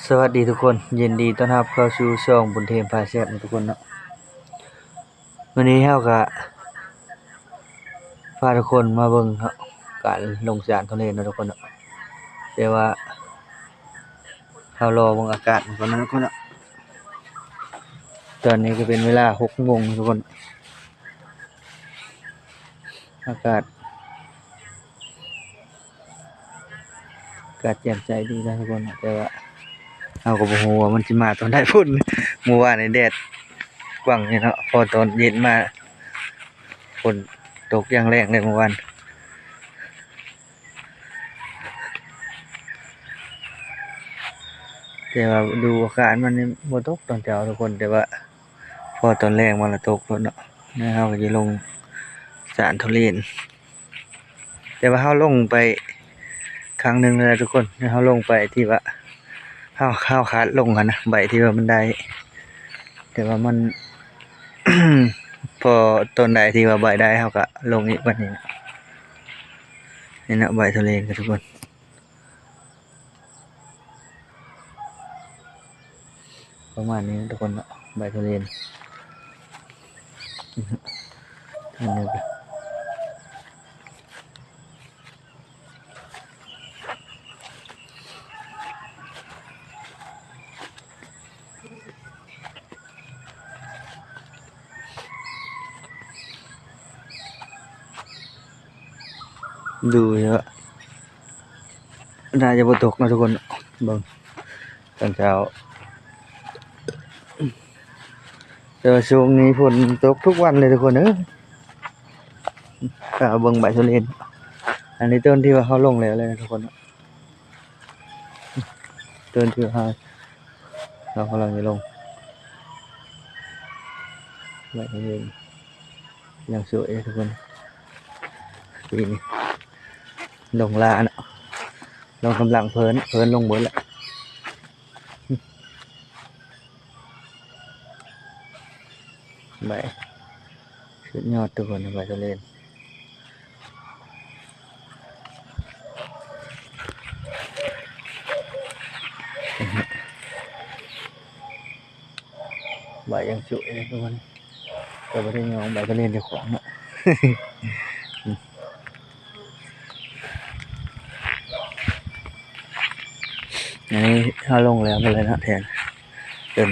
ສະຫວັດດີທຸກຄົນ, ຍິນດີຕ້ອນຮັບເຂົ້າສູ່ຊ່ອງບຸນເທມພາແຊບນະທຸກຄົນເນາະ. ມື້ນີ້ເຮົາກະພາທຸກຄົນມາເບິ່ງເນາະ ການລົງສານໂທເລນເນາະທຸກຄົນເນາະ, ແຕ່ວ່າເຮົາລໍເບິ່ງອາກາດກ່ອນເນາະທຸກຄົນເນາະ. ຕອນນີ້ກະເປັນເວລາຫົກໂມງເນາະທຸກຄົນ, ອາກາດ ກະແຈ່ມໃສດີນະທຸກຄົນ, ແຕ່ວ່າເຮົາກະບໍ່ຮູ້ວ່າມັນຊິມາຕອນໃດພຸ້ນ. ມື້ວານນີ້ແດດກວ້າງຢູ່ເນາະ, ພໍຕອນເຢັນມາຝົນຕົກຢ່າງແຮງເລີຍມື້ວານ. ແຕ່ວ່າດູອາກາດມັນນີ້ບໍ່ຕົກຕອນເຊົ້າທຸກຄົນ, ແຕ່ວ່າພໍຕອນແລງມາລະຕົກໂລດເນາະ. ແລ້ວເຮົາກະຈະລົງສານໂທເລນ. ແຕ່ວ່າເຮົາລົງໄປຄັ້ງໜຶ່ງແລ້ວທຸກຄົນ, ເຮົາລົງໄປທີ່ວ່າເຮົາ ເຮົາຄາດລົງຫັ້ນນະ, ໃບທີ່ວ່າມັນໄດ້, ແຕ່ວ່າມັນ ພໍຕອນໃດທີ່ວ່າໃບໄດ້ ເຮົາກະລົງອີກບັດນີ້. ນີ້ນະ ໃບໂທເລນທຸກຄົນ. ປະມານນີ້ນະທຸກຄົນເນາະ ໃບໂທເລນ. ອັນນີ້ກະ ດູຢູ່ວ່າ ໜ້າຈະບໍ່ຕົກເນາະທຸກຄົນ, ເບິ່ງຕອນເຊົ້າ. ແຕ່ວ່າຊ່ວງນີ້ຝົນຕົກທຸກວັນເລີຍທຸກຄົນເອີຍ. ກະເບິ່ງໃບໂທເລນ, ອັນນີ້ຕົ້ນທີ່ວ່າເຮົາລົງແລ້ວເລີຍນະທຸກຄົນ, ຕົ້ນທີ່ວ່າເຮົາ ເຮົາກຳລັງຈະລົງ ໃບໂທເລນ. ຍັງສວຍເດ້ທຸກຄົນ, ປີນີ້ລົງຫຼ້າເນາະ, ລົງກຳລັງເພີ້ນ ເພີ້ນລົງເບິດລະ. ໃບ ສຸດຍອດທຸກຄົນ, ໃບໂທເລນ. ໃບຍັງສວຍເດ້ທຸກຄົນ, ກະບໍ່ໄດ້ຍ້ອງໃບກະເລນເຈົ້າຂອງເນາະ. ອັນນີ້ເຮົາລົງແລ້ວໝົດເລີຍເນາະ ແທນເປັນ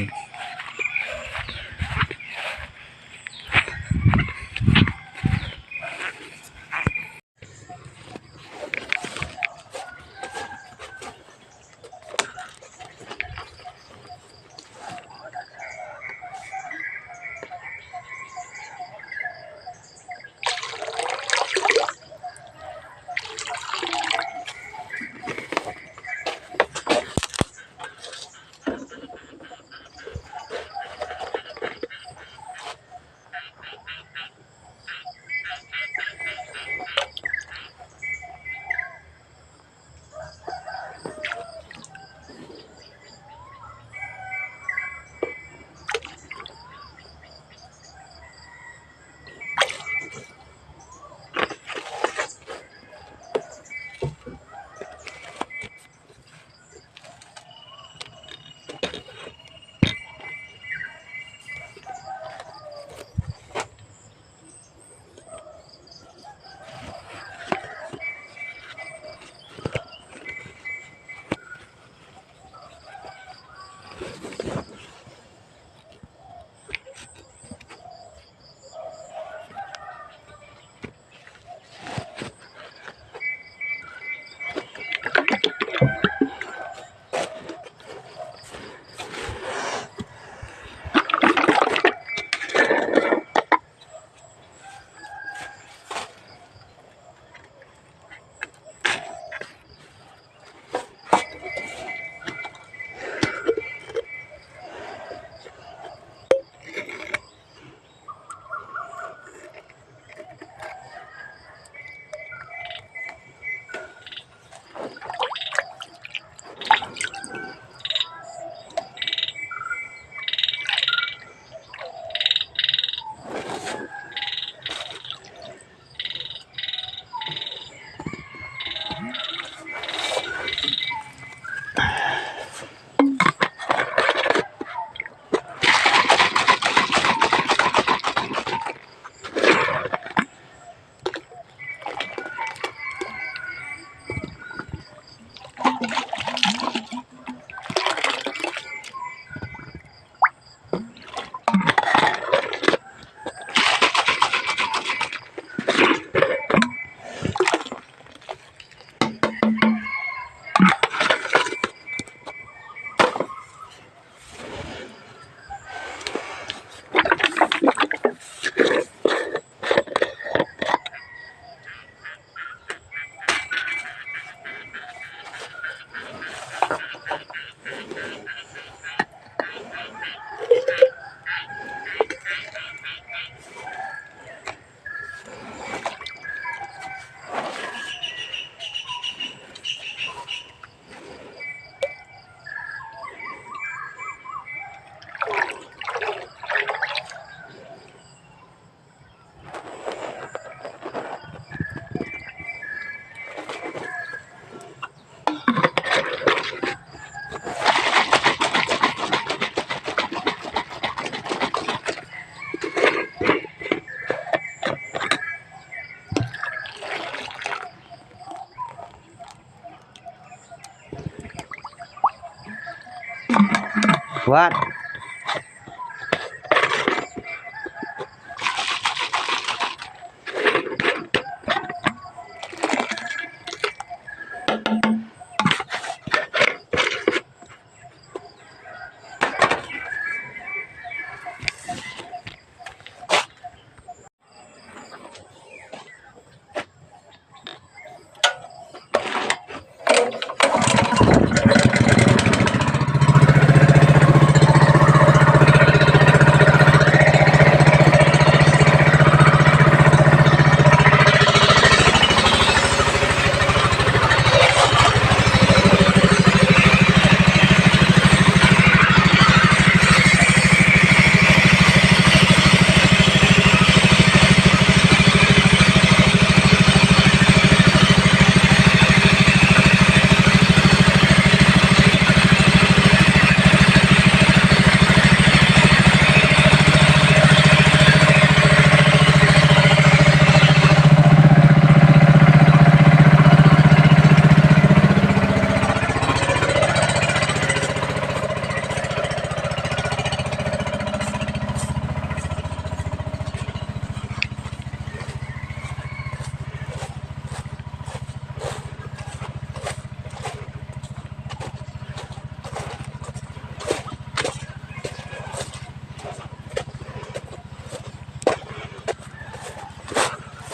ວັດ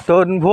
ຕົ້ນໂພ.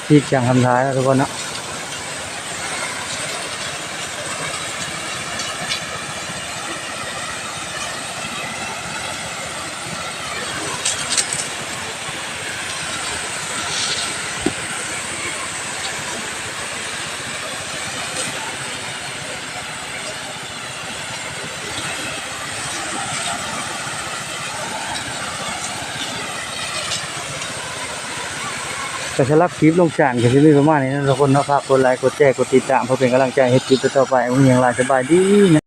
ທີ່ຈາງທຳທາຍເນາະທຸກຄົນເນາະ. ກໍສຳລັບຄລິບລົງສານກໍຊິມີປະມານນີ້ເນາະທຸກຄົນເນາະ. ຝາກກົດໄລ ກົດແຊ ກົດຕິດຕາມ ເພື່ອເປັນກຳລັງໃຈເຮັດຄລິບຕໍ່ໆໄປ. ບໍ່ມີຫຍັງຫຼາຍ ສະບາຍດີ.